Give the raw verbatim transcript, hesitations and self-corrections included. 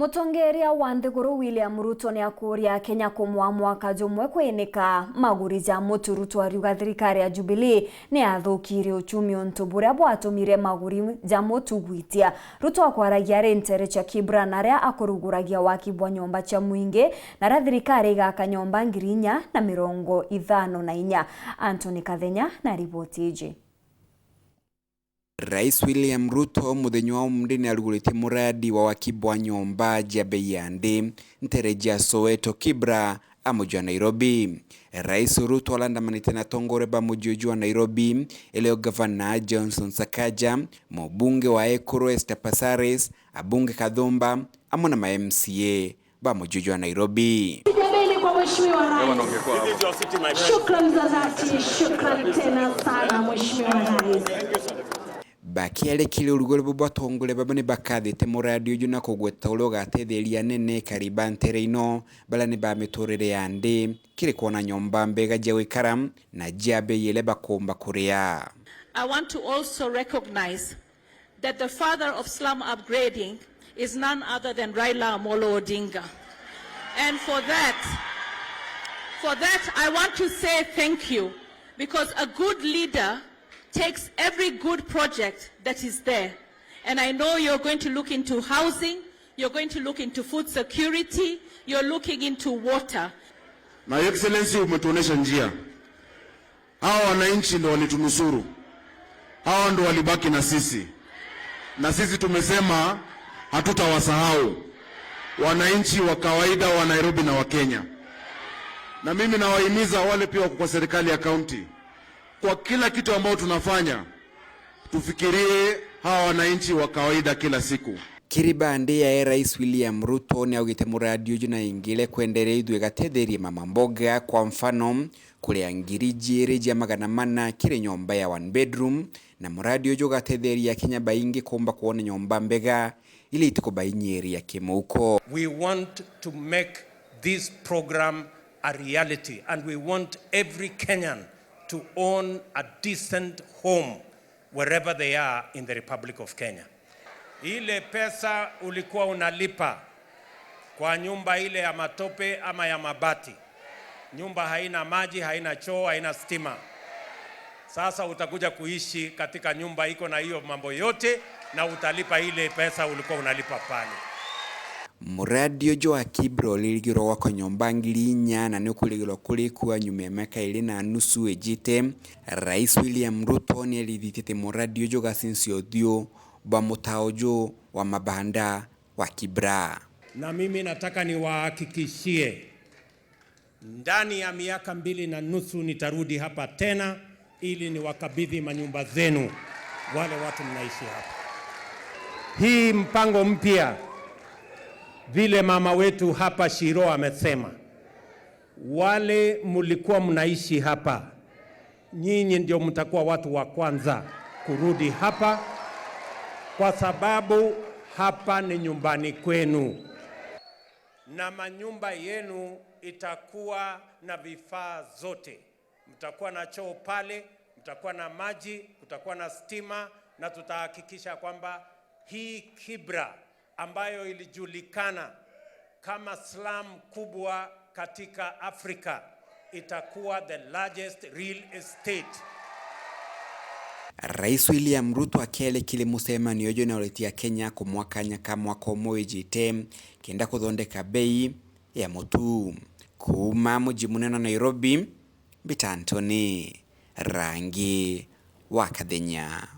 Mutongeria wa nthiguru William Ruto ni akuuria Akenya kumwa mwaka jumwe kwinika maguri ja mutu. Ruto ariuga thirikari ya Jubilee ni yathukirie uchumi untu buria bwatumire maguri ja mutu gwitia. Ruto akwaragia ari ntere cia Kibra, naria akuruguragia waki bwa nyomba cia mwingi, naria thirikari igaka nyomba ngiri inya na mirongo ithano na inya. Anthony Kathenya na riboti iji. Rais William Ruto muthenya wa umuthi ni aruguritie muradi wa waki bwa nyomba jia bei ya nthi ntere jia Soweto Kibra a muji wa Nairobi. Rais Ruto arandamanite na atongoria ba muji uju wa Nairobi, irio gavana Johnson Sakaja, mubunge wa Ekuru Esther Passaris, abunge kathumba, amwe na ma M C A ba muji uju wa Nairobi. Piga bele kwa Mheshimiwa Rais. Shukran za dhati, shukran tena sana Mheshimiwa Rais. Bakiaria kiri urugori buu, atongoria baba ni bakathite muradi uju na kugweta uria ugatetheria anene kariba ntere ino, baria ni ba miturire ya nthi, kiri kwona nyomba mbega jia gwikara na jia bei iria bakumba kuria. I want to also recognize that the father of slum upgrading is none other than Raila Amolo Odinga. And for that, for that, I want to say thank you, because a good leader takes every good project that is there. And I know you're going to look into housing, you're going to look into food security, you're looking into water. Na Your Excellency, umetuonesha njia. Hawa wananchi ndo walitunusuru. Hawa ndo walibaki na sisi. Na sisi tumesema hatutawasahau wananchi wa kawaida wa Nairobi na wa Kenya. Na mimi nawahimiza wale pia wako kwa serikali ya kaunti, kwa kila kitu ambao tunafanya, tufikirie hawa wananchi wa kawaida kila siku. Kiri bandi yae, Rais William Ruto ni augite muradi uju na ingi iria kwenderea ithui igatetherie mama mboga, kwa mfano, kuria ngiri ijiiri jia magana mana kiri nyomba ya one bedroom, na muradi uju ugatetheria Akenya baingi kumba kwona nyomba mbega iria itikubainyieria kimuhuko. We want to make this program a reality, and we want every Kenyan to own a decent home wherever they are in the Republic of Kenya. Ile pesa ulikuwa unalipa kwa nyumba ile ya matope ama ya mabati, nyumba haina maji, haina choo, haina stima, sasa utakuja kuishi katika nyumba iko na hiyo mambo yote, na utalipa ile pesa ulikuwa unalipa pale. Muradi uju wa Kibra uririgirwa gwakwa nyomba ngiri inya na ni ukurigirwa kurikua nyuma ya miaka iri na nusu ijite. Rais William Ruto ni erithitie ati muradi uju ugacinca uthiu bwa mutaa uju wa mabanda wa Kibra. Na mimi nataka niwahakikishie, ndani ya miaka mbili na nusu nitarudi hapa tena ili niwakabidhi manyumba zenu wale watu mnaishi hapa. Hii mpango mpya, vile mama wetu hapa Shiro amesema, wale mlikuwa mnaishi hapa, nyinyi ndio mtakuwa watu wa kwanza kurudi hapa, kwa sababu hapa ni nyumbani kwenu. Na manyumba yenu itakuwa na vifaa zote. Mtakuwa na choo pale, mtakuwa na maji, kutakuwa na stima, na tutahakikisha kwamba hii Kibra ambayo ilijulikana kama slum kubwa katika Afrika itakuwa the largest real estate. Rais William Ruto akiaria kiri mucemanio uju ni auritie Akenya kumwa kanya ka mwaka umwe wijite kenda kuthondeka bei ya mutu. Kuuma muji munene wa Nairobi, mbita Anthony Rangi wa Kathenya.